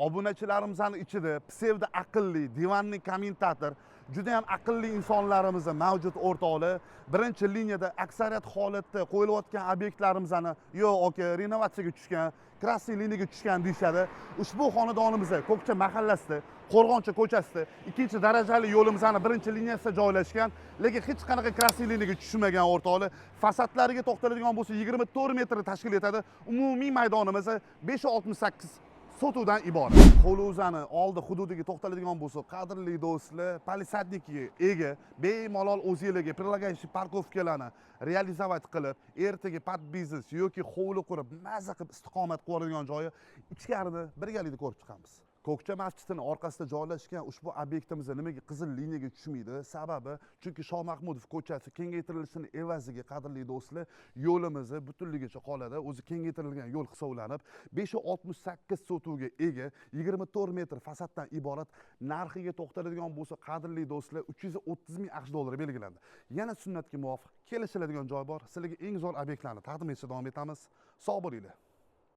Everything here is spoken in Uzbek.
Obunachilarimizni ichida псевдо aqlli, диванный kommentator, juda ham aqlli insonlarimiz mavjud, o'rtoqlar. Birinchi liniyada aksariyat holatda qo'yilayotgan obyektlarimizni "Yo'q, aka, renovatsiyaga tushgan, красный liniyaga tushgan", deyishadi. Ushbu xonadonimiz Ko'kcha mahallasida, Qo'rg'oncha ko'chasida, ikkinchi darajali yo'limizni birinchi liniyasida joylashgan, lekin hech qanaqa красный liniyaga tushmagan, o'rtoqlar. Fasadlariga to'xtaladigan bo'lsa, 24 metrni tashkil etadi. Umumiy maydonimiz 568 sotuvdan iborat. Hovlimizni oldi hududiga to'xtaladigan bo'lsak, qadrli do'stlar, палисадник ka ega, bemalol o'zinglarga прилагающий парковка larni реализовать qilib, ertaga под biznes yoki hovli qurib, maza qilib istiqomat qilib oladigan joyi. Ichkarini birgalikda ko'rib chiqamiz. Ko'kcha masjidining orqasida joylashgan ushbu obyektimizda nimaga qizil liniyaga tushmaydi? Sababi, chunki Shoh Mahmudov ko'chasi kengaytirilishini evaziga, qadrli do'stlar, yo'limizni butunligicha qoladi. O'zi kengaytirilgan yo'l hisoblanib, 568 sotuvga ega, 24 metr fasaddan iborat. Narxiga to'xtaladigan bo'lsa, qadrli do'stlar, 330 ming AQSh dollari belgilandi. Yana sunnatga muvofiq kelishiladigan joy bor. Sizlarga eng zo'r obyektlarni taqdim etishda davom etamiz. Sog' bo'linglar.